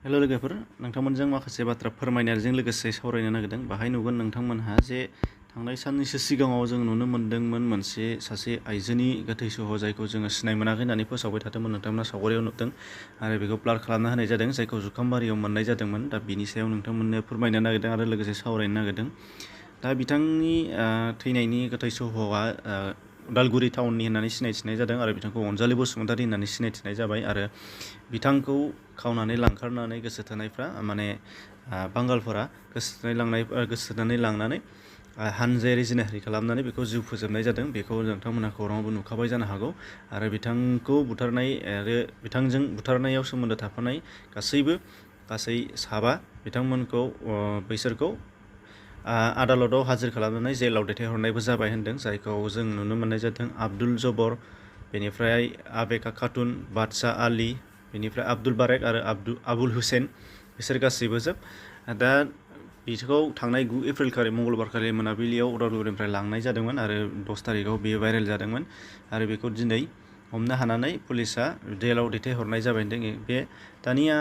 हेल' लोगोफोर, नोंथांमोनजों माखासे बाथ्रा फोरमायनायजों लोगोसे सावरायनो नागिरदों। बाहाय नुगोन नोंथांमोनहा जे थांनाय साननैसो सिगाङाव जों नुनो मोन्दोंमोन सासे आइजोनि गोथै सह जायखौ जोङो सिनाय मोनाखै होननानै फोसावबाय थादोंमोन। नोंथांमोना सावगारियाव नुदों आरो बेखौ ब्लार खालामना होनाय जादों, जायखौ जुखामबारियाव मोननाय जादोंमोन। दा बिनि सायाव नोंथांमोननो फोरमायनो नागिरदों आरो लोगोसे सावरायनो नागिरदों। दा बिथांनि थैनायनि गोथै सहआ उदालगुरि टाउननि होननानै सिनायथिनाय जादों आरो बिथांखौ अनजालि बसुमतारी होननानै सिनायथिनाय जाबाय। आरो बिथांखौ खावनानै लांखारनानै गोसो थोनायफ्रा बांगालफोरा गोसो थोनानै लांनानै हानजायारि जिनाहारि खालामनानै बेखौ जिउ फोजोबनाय जादों। बेखौ नोंथांमोनहा खौराङावबो नुखाबाय जानो हागौ। आरो बिथांखौ बुथारनाय आरो बिथांजों बुथारनायाव सोमोन्दो थाफानाय गासै साबा बिथांमोनखौ बैसोरखौ आदालताव हाजिर खालामनानै जेलाव दैथायहरनायबो जाबाय होनदों, जायखौ जों नुनो मोननाय जादों। आब्दुल जबर, बेनिफ्राय आबेका खातुन, बादशाह आली, बेनिफ्राय आब्दुल बारेक आरो आबुल हुसेन, बिसोर गासैबो जोब। दा बिखौ थांनाय 9 एप्रिल खालि मंगलबारखालि मोनाबिलियाव उदालगुरिनिफ्राय लांनाय जादोंमोन आरो 10 थारिखआव बेयो भाइरेल जादोंमोन आरो बेखौ दिनै हमनो हानानै पुलिसा जेलाव दैथायहरनाय जाबाय होनदों। बे दानिया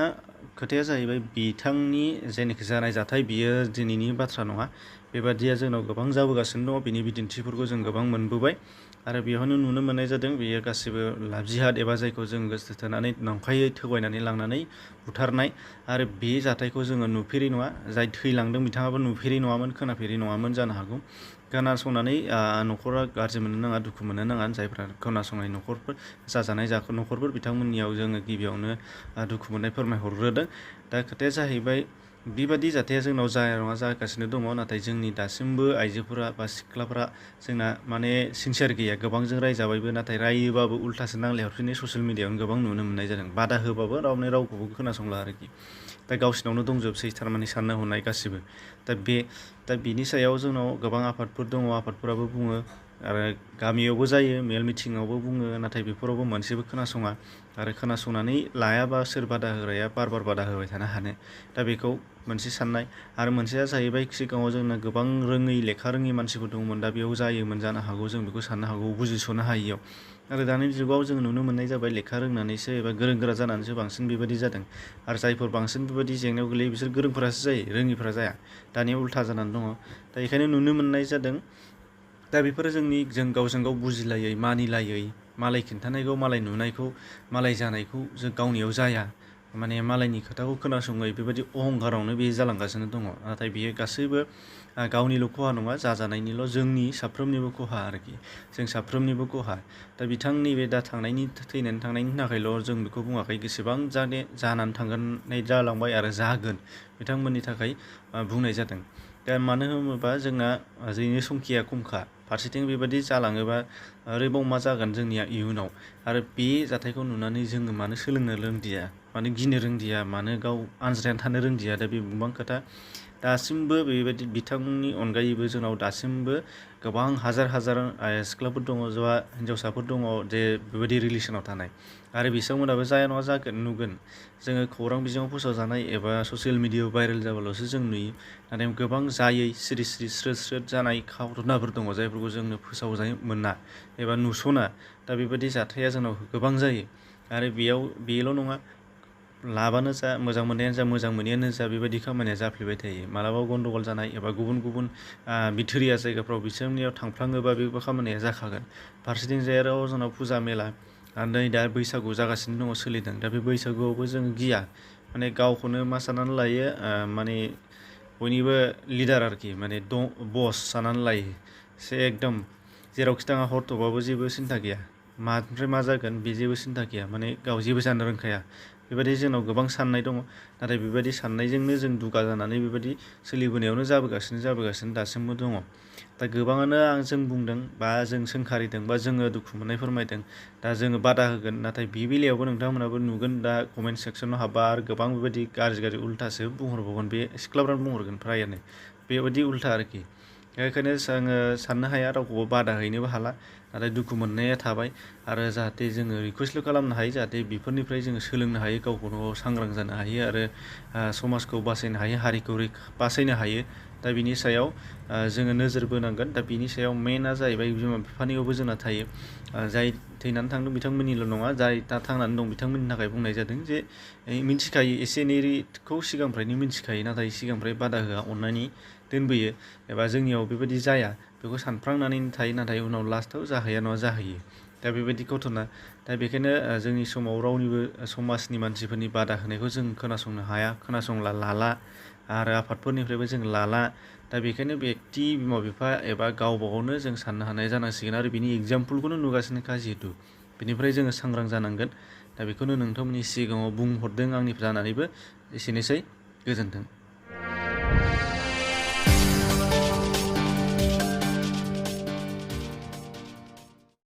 खोथाया जाहैबाय, बिथांनि जेनोखि जानाय जाथाय बियो दिनैनि बाथ्रा नङा। बेबादिया जोंनाव गोबां जाबोगासिनो दङ। बिनि बिदिन्थिफोरखौ जों गोबां मोनबोबाय आरो बेयावनो नुनो मोननाय जादों बेयो गासिबो लाभ जिहाद एबा जायखौ जों गोसो थोनानै नंखायै थगायनानै लांनानै बुथारनाय। आरो बे जाथायखौ जोङो नुफेरै नङा। जाय थैलांदों बिथाङाबो नुफेरै नङामोन, खोनाफेरै नङामोन जानो हागौ। खोनासंनानै न'खरा गाज्रि मोननो नाङा, दुखु मोननो नाङा। जायफ्रा खोनासंनाय न'खरफोर, जाजानाय न'खरफोर, बिथांमोननियाव जोङो गिबियावनो दुखु मोननाय फोरमायहरग्रोदों। दा खोथाया जाहैबाय, बेबादि जाथाया जोंनाव जाया नङा जागासिनो दङ। नाथाय जोंनि दासिमबो आइजोफोरा बा सिख्लाफोरा जोंना सिनसियार गैया। गोबांजों रायजाबायबो, नाथाय रायोबाबो उल्थासो नांलाय हरफिननाय ससियेल मिडियायावनो गोबां नुनो मोननाय जादों। बादा होबाबो रावखौबो खोनासंला आरोखि। दा गावसिनावनो दंजोबसै थारमाने साननाय हनाय गासिबो। दा बिनि सायाव जोंनाव गोबां आफादफोर दङ। आफादफोराबो बुङो आरो गामियावबो जायो, मेल मिथिङावबो बुङो, नाथाय बेफोरावबो मोनसेबो खोनासङा। आरो खोनासंनानै लायाबा सोर बादा होग्राया बार बादा होबाय थानो हानो। दा बेखौ मोनसे साननाय। आरो मोनसेया जाहैबाय, सिगाङाव जोंना गोबां लेखा रोङै मानसिफोर दंमोन। दा बेयाव जायोमोन जानो हागौ, जों बेखौ साननो हागौ, बुजिस'नो हायियाव। आरो दानि जुगाव जों नुनो मोननाय जाबाय, लेखा रोंनानैसो एबा गोरों गोरा जानानैसो बांसिन बेबायदि जादों। आरो जायफोर बांसिन बेबायदि जेंनायाव गोलैयो बिसोर गोरोंफोरासो जायो, रोङिफोरा जाया। दानिया उल्था जानानै दङ। दा बेखायनो नुनो मोननाय जादों। दा बेफोरो जों गावजों गाव बुजिलायै, मानिलायै, मालाय खिन्थानायखौ, मालाय नुनायखौ, मालाय जानायखौ जों गावनियाव जाया, मालायनि खोथाखौ खोनासङै, बेबायदि अहंखारावनो बे जालांगासिनो दङ। नाथाय बियो गासैबो गावनिल' खहा नङा, जाजानायनिल', जोंनि साफ्रोमनिबो खहा आरोखि। जों साफ्रोमनिबो खहा। दा बिथांनि बे थैनानै थांनायनि थाखायल' जों बेखौ बुङाखै। जेसेबां जानानै थांनाय जालांबाय आरो जागोन, बिथांमोननि थाखाय बुंनाय जादों। दा मानो होनोबा जोंना जोंनि संखिया खमखा। फारसेथिं बेबायदि जालाङोबा आरोबाव मा जागोन जोंनिया इयुनाव। आरो बे जाथायखौ नुनानै जोङो मानो सोलोंनो रोंदिया, मानो गिनो रोंदिया, मानो गाव आनज्रायनानै थानो रोंदिया। दा बे गोबां खोथा। दासिमबो बेबायदि बिथांनि अनगायैबो जोंनाव दासिमबो गोबां हाजार सिख्लाफोर दङ, हिन्जावसाफोर दङ जे बेबायदि रिलेसनाव थानाय। आरो बिथांमोनाबो जाया नङा जागोन, नुगोन। जोङो खौरां बिजोङाव फोसावजानाय एबा ससियेल मिडियायाव भाइरेल जाबाल'सो जों नुयो। नाथाय गोबां जायै, सिरि स्रोद जानाय घटनाफोर दङ, जायफोरखौ जोंनो फोसावजानो मोना एबा नुस'ना। दा बेबायदि जाथाया जोंनाव गोबां जायो। आरो बेल' नङा, लाबानो जा, मोजां मोननायानो जा, मोजां मोनैयानो जा, बेबायदि खामानिया जाफ्लेबाय थायो। मालाबा गन्दगल जानाय एबा गुबुन बिथोरिया जायगाफ्राव बिसोरनियाव थांफ्लाङोबा बे खामानिया जाखागोन। फारसेथिं जेराव जोंनाव फुजा मेला, नै दा बैसागु जागासिनो दङ, सोलिदों। दा बे बैसागुआवबो जों गिया, गावखौनो मा साननानै लायो, बयनिबो लिडार आरोखि, बस साननानै लायो। एकदम जेरावखि थाङा हर थौबाबो जेबो सिन्था गैया, मानिफ्राय मा जागोन बे जेबो सिन्था गैया, गाव जेबो जानो रोंखाया। बेबायदि जोंनाव गोबां साननाय दङ। नाथाय बेबायदि साननायजोंनो जों दुगा जानानै बेबायदि सोलिबोनायावनो जाबोगासिनो दासिमबो दङ। दा गोबाङानो जों बुंदों बा जों सोंखारिदों बा जोङो दुखु मोननाय फोरमायदों। दा जोङो बादा होगोन। नाथाय बे बेलायावबो नोंथांमोनाबो नुगोन, दा कमेन्ट सेक्सनाव हाबबा आरो गोबां बेबायदि गाज्रि उल्थासो बुंहरबावगोन। बे सिख्लाफ्रानो बुंहरगोन फ्रायानो बेबायदि उल्था आरोखि। बेखायनो जोङो साननो हाया, रावखौबो बादा हैनोबो हाला। नाथाय दुखु मोननाया थाबाय। आरो जाहाथे जोङो रिकुवेस्टल' खालामनो हायो, जाहाथे बेफोरनिफ्राय जोङो सोलोंनो हायो, गावखौनो गाव सांग्रां जानो हायो आरो समाजखौ बासायनो हायो, हारिखौ बासायनो हायो। दा बिनि सायाव जोङो नोजोर बोनांगोन। दा बिनि सायाव मेनआ जाहैबाय बिमा बिफानियावबो जोंना थायो। जाय थैनानै थांदों बिथांमोननिल' नङा, जाय दा थांनानै दं बिथांमोननि थाखाय बुंनाय जादों जे मिन्थिखायो एसे एनैखौ सिगांनिफ्रायनो मिन्थिखायो, नाथाय सिगांनिफ्राय बादा होआ, अननानै दोनबोयो एबा जोंनियाव बेबायदि जाया बेखौ सानफ्रांनानै थायो, नाथाय उनाव लास्टआव जाहैया नङा जाहैयो। दा बेबायदि घटना, दा बेखायनो जोंनि समाव रावनिबो समाजनि मानसिफोरनि बादा होनायखौ जों खोनासंनो हाया, खोनासंला लाला आरो आफादफोरनिफ्रायबो जों लाला। दा बेखायनो बेक्ति बिमा बिफा एबा गावबा गावनो जों साननो हानाय जानांसिगोन आरो बिनि एगजामपोलखौनो नुगासिनोखा जिहेतु बेनिफ्राय जोङो सांग्रां जानांगोन। दा बेखौनो नोंथांमोननि सिगाङाव बुंहरदों आंनिफ्राय जानानैबो। एसेनोसै, गोजोन्थों।